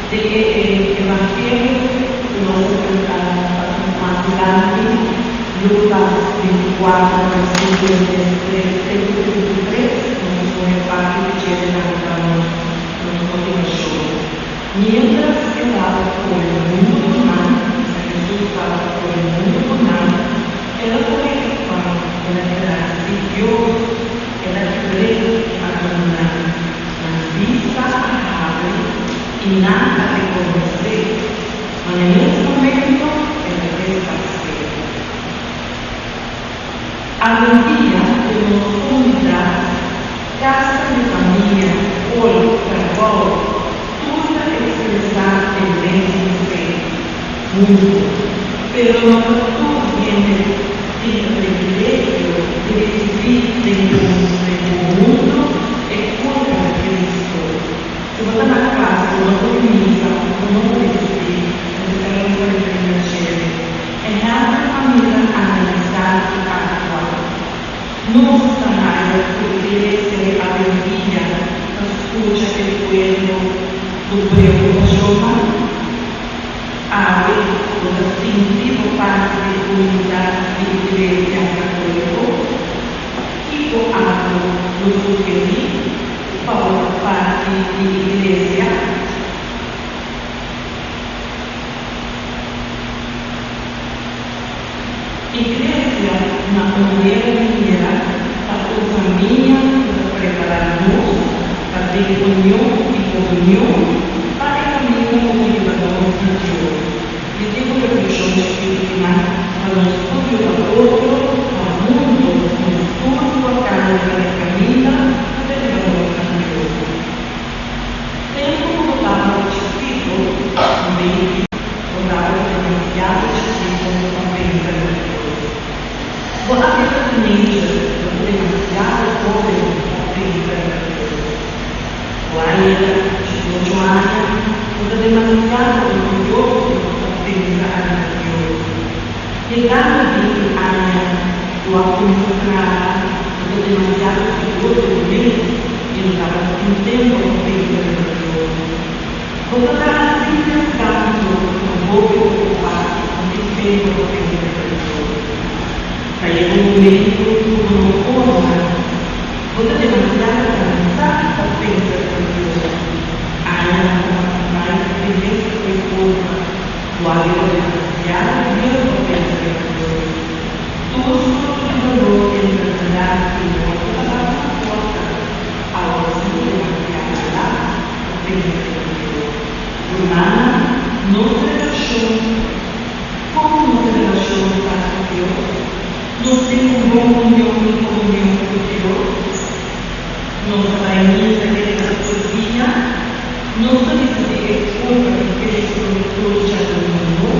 di e evangelio cu nos a canta mas dilanti, Lucas 24 versiculo 33 te cu 33, nos a scoge parti di dje dilanti pa nos nos motivacion. Miéntras e tabata kome huntu ku nan, esta Hesus tabata kome huntu ku nan, el a kohe e pan, el a gradisí Dios, el a kibr'é i a duna nan. Nan bista a habri i nan a rekonos'é, ma na mes momento el a disparsé. Awendia den nos komunidat, kasnan di famia, skol, trabou, tur ta ekspresá e mesun fe huntu. Pero no ta tur hende tin e privilegio di risibí den konhunto e kurpa di Kristu. Si bo ta na kas, bo no por misa, bo no por risibí, esei ta referí na djere. Ehèmpel pa mira, analisá i aktua. Nos ta haya ku iglesia awendia ta skucha e pueblo ku preokupashonnan? Awe bo ta sinti bo parti di komunidat di iglesia katóliko? Kiko abo lo sugerí pa bo ta parti di iglesia? Iglesia na un manera di mira ta un famia ku ta prepará nos pa den union i komunion pa e kaminda ku ta yuda nos na Dios. Mi tin un reflekshon chikitu kinan pa nos por yuda otro pa huntu nos tur por kana riba e kaminda ku ta hiba nos na Dios. Tempu ku bo tabata chikitu, un baby, bo tabata demasiado chikitu pa pensa riba Dios. Bo a bira teenager, bo ta demasiado hóben pa pensa riba Dios. Bo a yega diesocho aña, bo ta demasiado orguyoso pa pensa ariba Dios. Yegando binti aña, bo a kuminsá traha, bo ta demasiado sigur di bo mes i no tabata tin tempu pa pensa riba Dios. Bo ta traha sin deskanso, ta hopi okupá i no tin tempu pa pensa riba Dios. Ta yega un momentu ku bo no por mas. Bo ta demasiado kansá pa pensa riba Dios. Añanan ta pasa bai den mes e forma. Bo a bira demasiado bieu pa pensa riba Dios. Tur sorto di dolor, enfermedat i morto ta bati na porta. Awor si bo demasiado lat pa pensa riba Dios. Rumannan, nos relashon, kon nos relashon ta ku Dios? Nos tin un bon union i komunion ku Dios? Nos ta bai misa kere ta tur dia? Nos ta risibí e kurpa di Kristu tur djadumingu?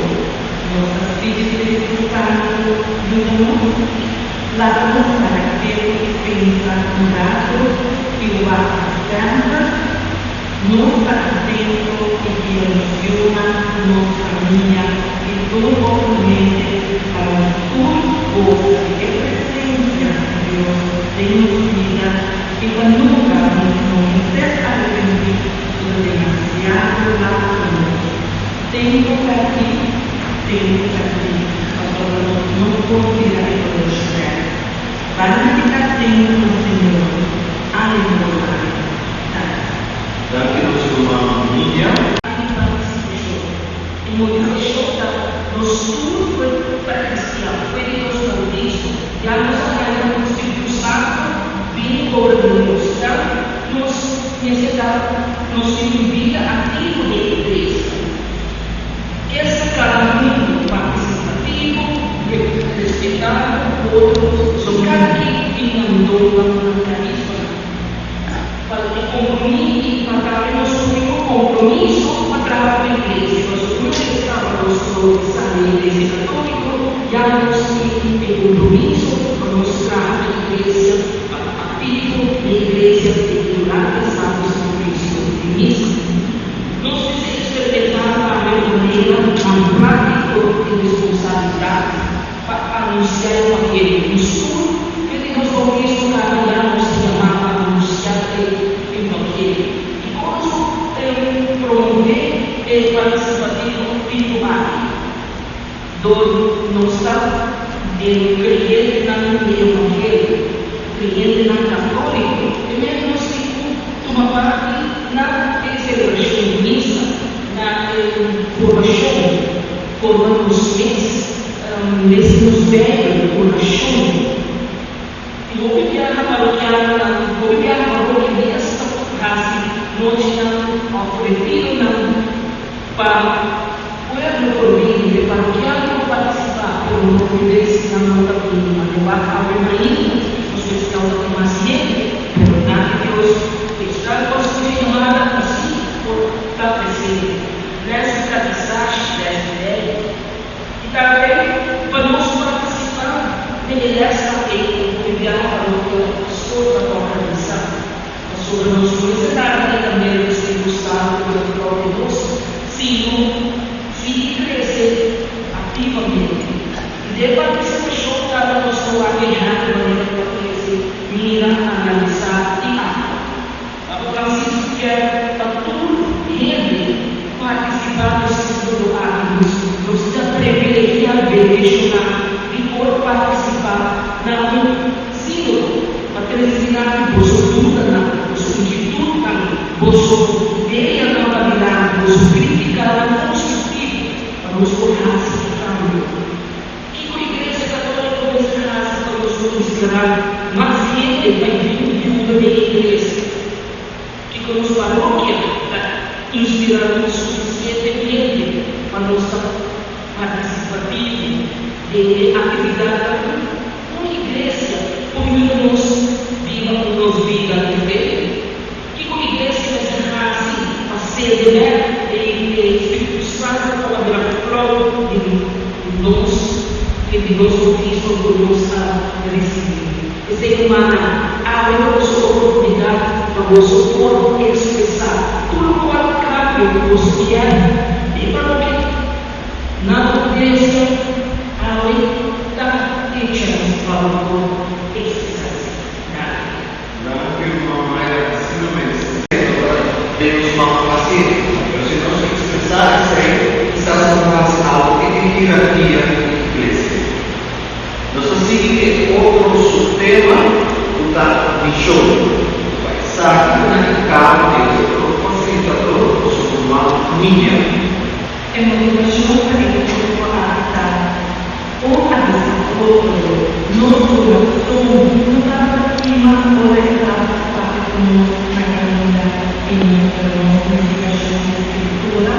Nos ta pidi Spiritu Santu yuda nos? Laga nos para ketu i pensa un ratu i wak semper. Nos ta atento i guia nos yunan, nos famia i tur otro hende pa nos tur gosa di e presensia di Dios den nos bida i pa nunka nos no mester arepentí ku ta demasiado lat pa nos. Tempu pèrdí, tempu pèrdí, pasobra nos no por bira e oloshi bèk. Ban dediká tempu na Señor. Ánimo rumannan. Danki. Danki nos ruman Nidia. Di partisipashon. E motivashon ta nos tur fue pa kristian, fue di nos bautismo. kompromiso pa traha ku iglesia, pasobra una bes kaba nos boutisá den Iglesia Katóliko, ya nos tin e kompromiso pa nos traha na iglesia, pa ta aktivo den iglesia durante Santu Sakrifisio di Misa. Nos mester eksperimentá tambe manera mas práktiko di responsabilidat pa anunsiá e evangelio. Nos tur ke tin nos boutismo kaba ya nos ta yamá pa anunsiá e evangelio. I kon nos por promové e partisipativo aktivo aki? Dor nos ta kreyentenan di e evangelio, kreyentenan katóliko, e mes nos tin ku tuma parti na e selebrashon di misa, na e formashon, forma nos mes, lesa nos Beibel, orashon. I hopi biaha parokianonan, hopi biaha parokia mes ta hasi nochinan òf retironan pa pueblo por bini. E parokiano por partisipá, pero hopi bes nan no ta bini. Ma den wak awe mainta nos mester tabata tin mas hende, pero danki Dios ku esnan ku a skucha yamada ku sí por ta presente. Lès di katisashi, lès di lei. I tambe pa nos partisipá den e lèsnan ei ku hopi biaha parokia òf pastor ta organisá, pasobra nos no mester tarda den manera di ser gustá ku ta propio nos, sino sigui krese aktivamente. I den partisipashon tambe nos ta wak e hende manera ku ta krese, mira, analisá i aktua. Papa Francisco kier pa tur hende partisipá den sínodo aki dus nos ta privilegiá bendishoná di por partisipá na un sínodo pa trese dilanti boso dudanan, boso inkietudnan, boso ideanan pa dilanti, boso krítikanan konstruktivo pa nos por hasi e kambio. Kiko Iglesia Katóliko mester hasi pa nos por inspirá mas hende pa bin yuda den e iglesia? Kiko nos parokia ta inspirando sufisientemente pa nos ta partisipativo den e aktividatnan? Un iglesia por yuda nos biba un nos bida di fe? Kiko iglesia mester hasi pa sede bek e Spiritu Santu ku a bira flou di nos i di nos boutismo ku nos a risibí? P'esei, rumannan, awe ta boso oportunidat pa boso por ekspresá tur lokual kambio ku boso kier den parokia. Na bo iglesia, awe ta e chèns pa bo por ekspresá esei. Danki. Danki ruman Mayra asina mes. No ta den nos man pa hasié, pero si nos expresá esei, kisas nos ta hasi algu den e hierarkia di iglesia. Nos ta sigui e otro subtema ku ta mishon. Pa esaki ta na enkargo di e otro fasilitador, su ruman Nidia. E motivashon pa e grupo aki ta un avisá otro, nos kurason no tabata kima ora e tabata papia ku nos na kaminda i mustra nos nifikashon di Skritura?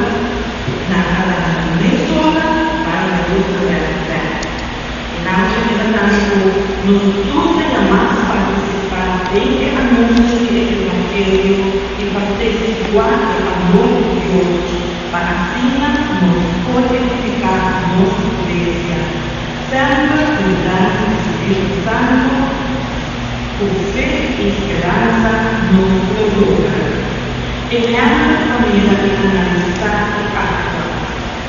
Nan a laga nan mesora bai Jerusalèm bèk. E nan a mira tambe ku nos tur ta yamá pa partisipá den e anunsio di e evangelio i pa testiguá e amor di Dios, pa asina nos por edifiká nos iglesia semper ku yudansa di Spiritu Santu, ku fe i speransa nos por logra. Ehèmpel pa mira i analisá i aktua.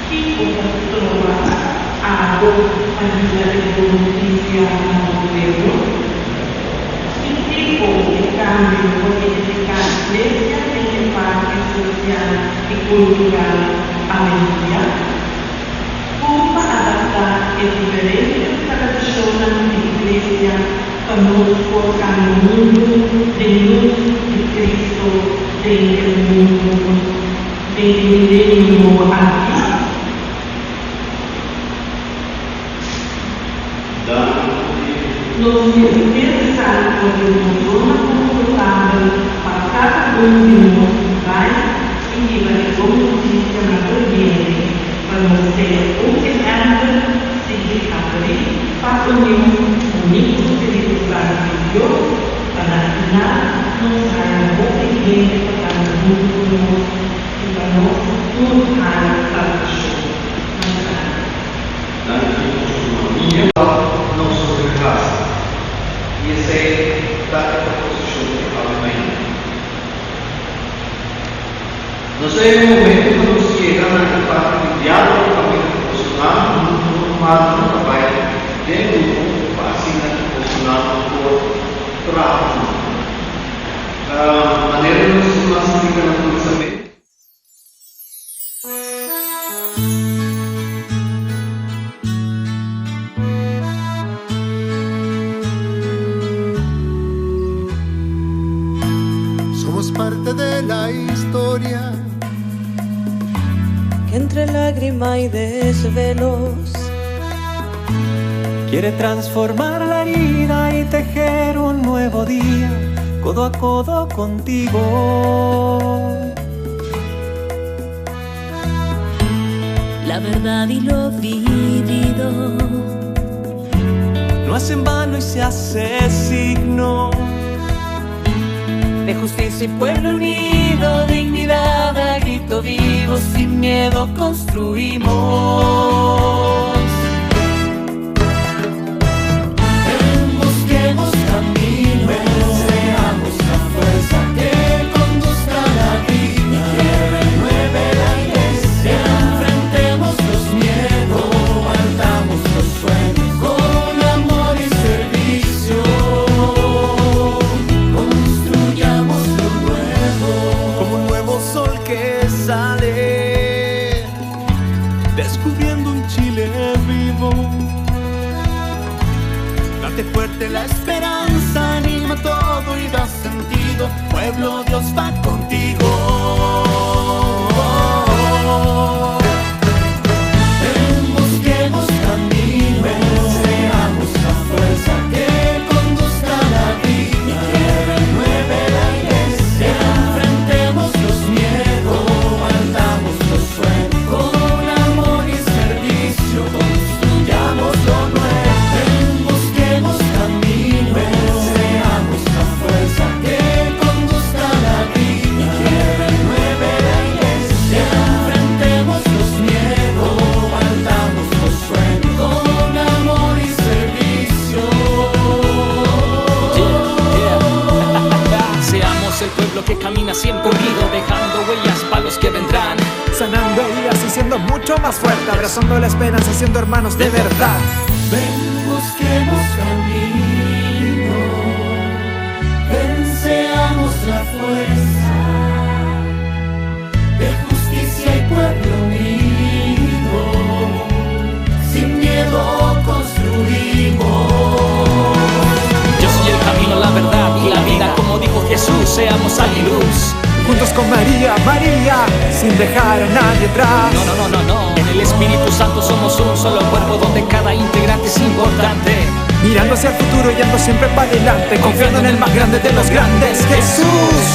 Kiko ta stroba abo pa hiba e bon notisia na bo pueblo? Ki tipo di kambio por edifiká iglesia den e parti sosial i kultural awendia? Kon pa adaptá e diferente tradishonnan di iglesia pa nos por kambia mundu den lus di Kristu den e mundu den e milenio nobo aki? Nos mester sali for di nos zona konfortabel pa kada un di nos bai i hiba e bon notisia na tur hende, pa nos sea un ehèmpel sigui habrí pa union uní ku Spiritu Santu di Dios, pa na final nos haña hopi hende pa kana huntu ku nos i pa. Ta e momento pa nos yega na e parti di diálogo kaminda ku bosonan normalnan ta bai den grupo pa asina ku bosonan por traha huntu. Manera nos a splika na kuminsamentu. Somos parte de la historia. Que entre lágrima y desvelos quiere transformar la herida y tejer un nuevo día, codo a codo contigo. La verdad y lo vivido no es en vano y se hace signo de justicia y pueblo unido, dignidad a grito vivo, sin miedo construimos. Ven, busquemos camino, seamos la fuerza que conduzca la vida, que renueve la iglesia. Enfrentemos los miedos, compartamos los sueños con amor y servicio. Construyamos lo nuevo, como un nuevo sol que sale, descubriendo un Chile vivo. Date fuerte la esperanza, anima todo y da sentido. Pueblo, Dios va contigo. Ven, busquemos camino, seamos la fuerza que conduzca la vida, que renueve la iglesia. Enfrentemos los miedos, compartamos los sueños con amor y servicio, construyamos lo nuevo. Ven, busquemos camino, seamos la fuerza que conduzca la vida, que renueve la iglesia. Enfrentemos los miedos, compartamos los sueños con amor y servicio. Yeah, yeah. Seamos el pueblo que camina siempre unido, dejando huellas para los que vendrán. Sanando heridas y siendo mucho más fuerte, abrazando la esperanza, siendo hermanos de verdad. Ven, busquemos camino, ven, seamos la fuerza de justicia y pueblo unido, sin miedo construimos. Yo soy el camino, la verdad y la vida, como dijo Jesús, seamos sal y luz. Juntos con María, María, sin dejar a nadie atrás. No, no, no, no, no. En el Espíritu Santo somos un solo cuerpo donde cada integrante es importante. Mirando hacia el futuro, yendo siempre para adelante, confiando en el más grande de los grandes, Jesús.